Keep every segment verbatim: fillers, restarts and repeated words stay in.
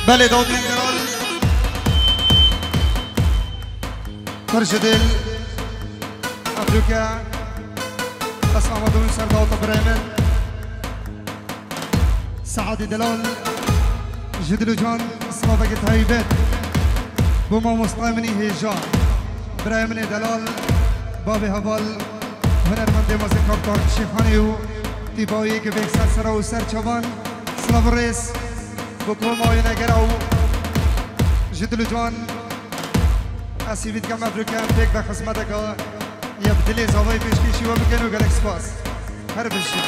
Belê Dawdî Delal. Kur ji dil. Efrûke. Ez amadebûn ser daweta birayê min. Seadî Delal. Ji dil û can silavekî taybet. Bo mamostayê min î hêja. Birayê min ê delal. Bavê heval. Hunermendê mezin Kaptan Şêxanê û tîpa wî yekê bêhser sera û ser çavan. Silav û rêz. Bi koma wênegera û ji dil û can ez hîvî dikim ev rûke em pêk ve xizmeteke ye bi dilê zavayê pêşkêşî we bikin û gelek spas. Her bijî.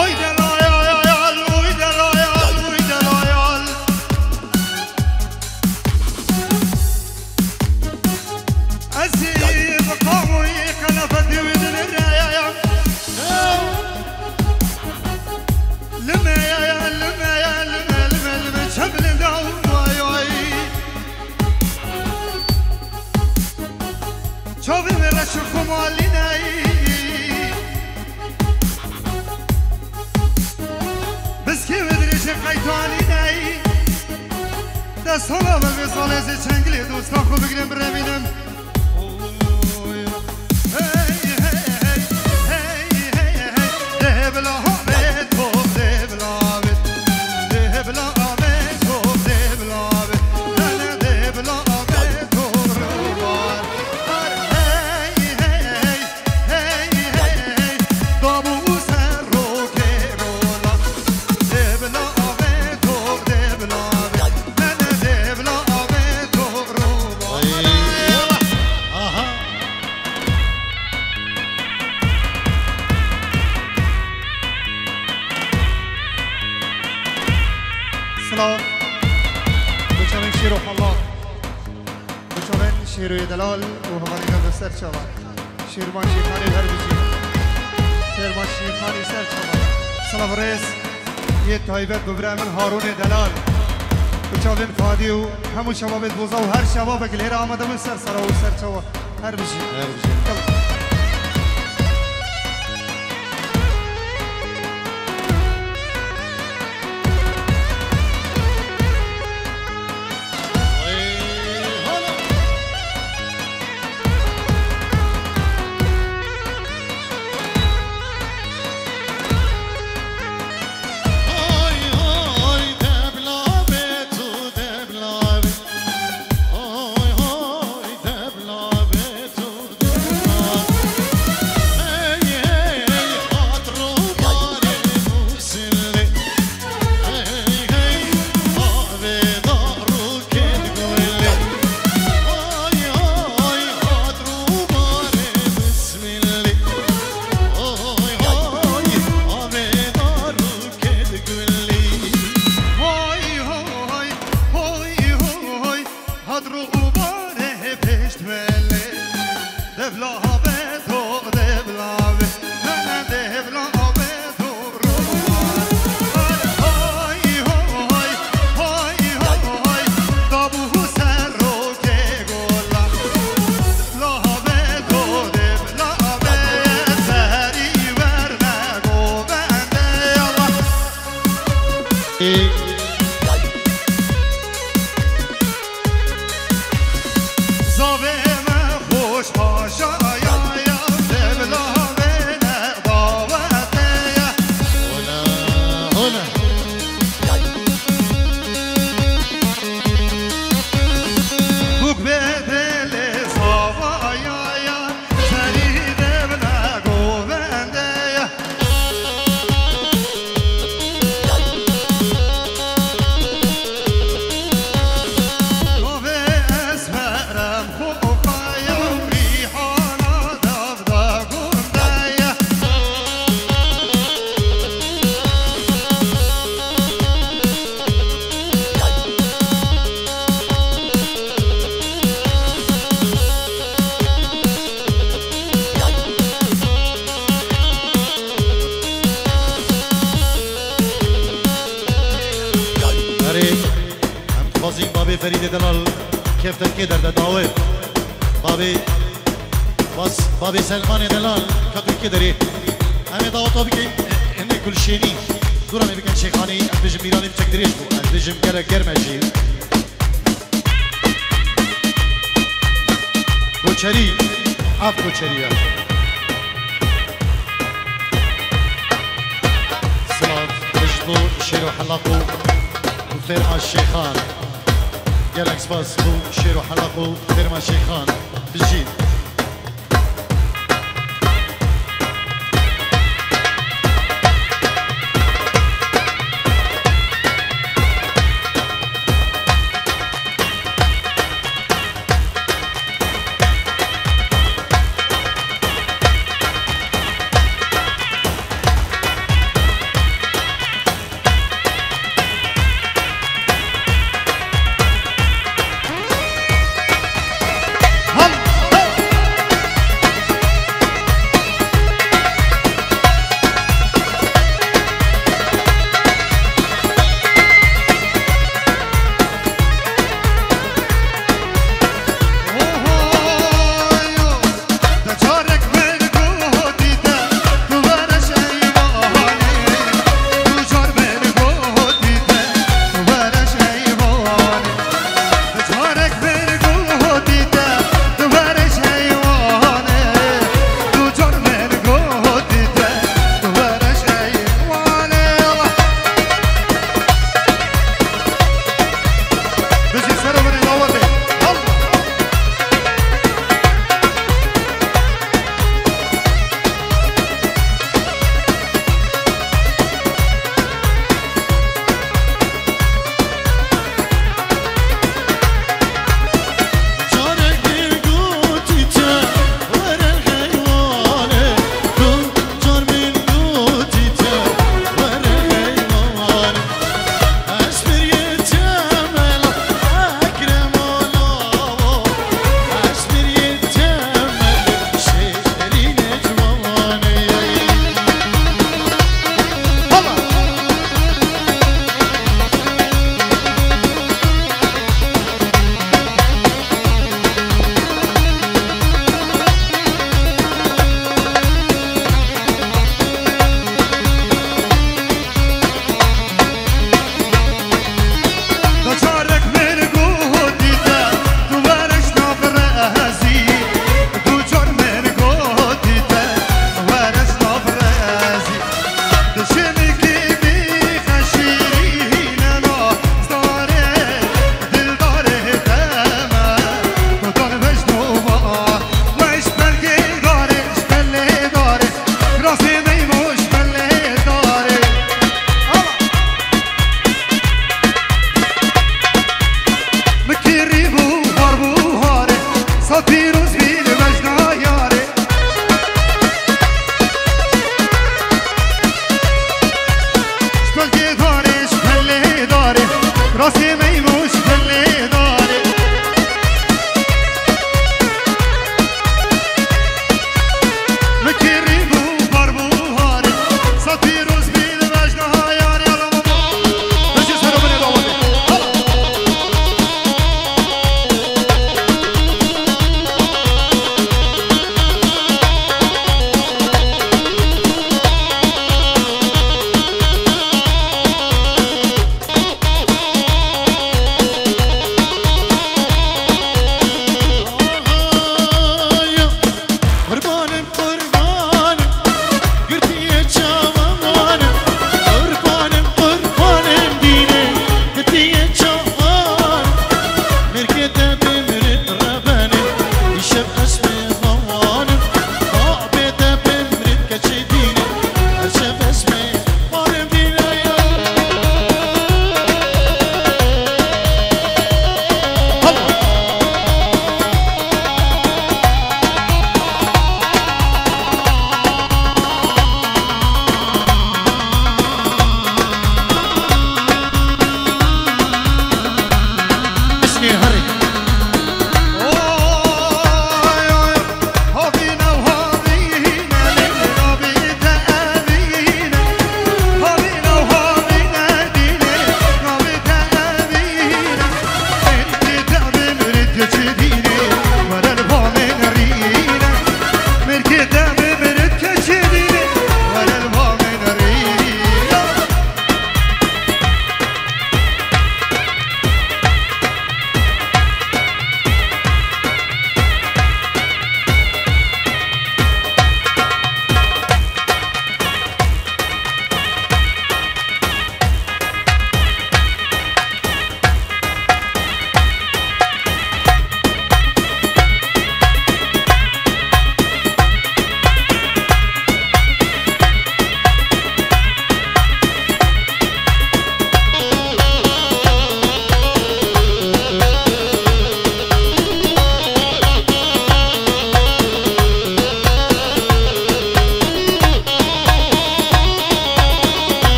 Oy delayal, oy delayal, oy delayal. Ez ê bi qamûyê qelefetê wê dinireyayam. Lime ya, lime ya, lime, lime, lime, çemlê daw, ay, ay. Çavê wê reş û xumalî ney. Biskê wê dirêjê qeytanî ney. Dest hala ve vê salê zê çengilê dostan xwe bigrin birevînin. Oy, hey, hey, hey, hey, hey, hey, hey. Dê bila bê to, dê bila bê. Dê bila bê to, dê bila bê. Nene dê bila bê to, rubar. Hey, hey, hey, hey, hey, hey. Dabû ser rokê rola. Dê bila bê to, dê bila bê. Nene dê bila bê to, rubar. Aha. Silav. Bi çavên şêr û hela. Bi çavên şêroyê delal û hevalî me bi ser çava. Şêrman Şêxanî her bijî. Şêrman Şêxanî ser çava. Silav rêz. Yê taybet bi birayê min Harûnê delal. Bi çavên Fadî û hemû şebabê Boza û her şebabek li hêra amade bin ser sera û ser çava. Her bijî. Her bijî. Hay hay, hay hay, hay hay. Hat rûbarê pêşt belê. Devla be to, devla be. Nene devla be to, rûbar. Hay hay, hay hay, hay. Dabû ser rokê gola. Devla be to, devla be. Serî ver me govende Allah. Zavê me xweş paşa ya, ya, devla Ferîdê delal keftekê derde dawê. Babê bas, babê Selmanê delal katrikê derê. Em ê daweta bikeyin, hinê Gulşênî. Dûra me bikin Şêxanî, ez bêjim Mîranî biçek dirêj bû. Ez bêjim gelek germ e jî. Koçerî, ev Koçerî ye. Silav, ji bo şêr û helaq û fêrma Şêxan. Gelek spas bo şêr û helaq û fêrma Şêxan. Bijî.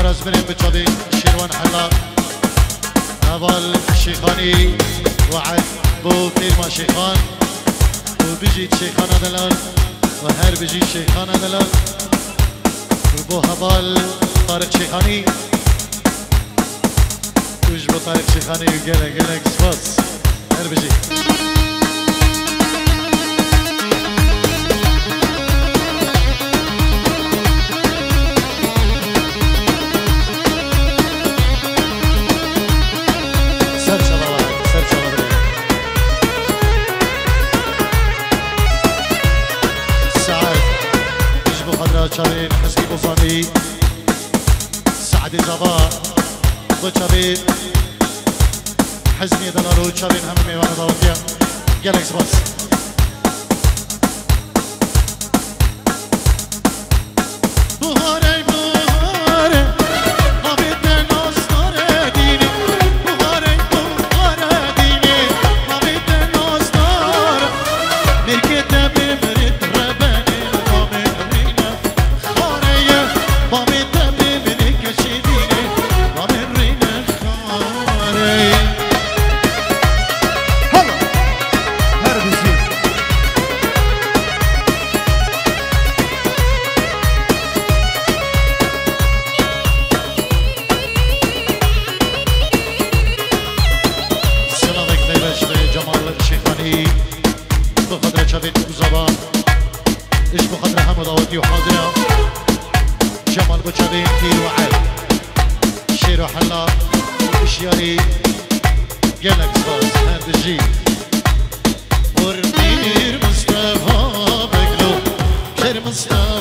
Ez binên bi çavê Şêrwan Hela. Heval Şêxanî we'ed bo pêrma Şêxan û bijît Şêxana delal û her bijît Şêxana delal û bo heval Tariq Şêxanî û ji bo Tariq Şêxanî gelek gelek spas. Her bijî. Ser çava, ser çava. Saet. Ji bo xatir çavên Hizbî Bozanî. Saedê Zava. Bo çavê Hizmiyê delal û çavên hemû mêvana dawetiya. Gelek spas. Buharê, buharê, navê te nasdar e dînê. Buharê, buharê dînê, navê te nasdar e. Mêrkê te bê mirê rebenê, navê rîne. Xareye, bavê te bê minê keşê dînê, bavê rîne xareye. Hala, her bijî. Silavek meyveş ve Cemal Şêxanî. Bi xatir çavên Zava. Ji bo xatir hemû dawetî û hazira. Cemal bo çavên pîr û el. Şêr û hela. Şiyarî. Gelek spas. Her dijî. Pir Pîr Mustafa Beglo. Pir Mustafa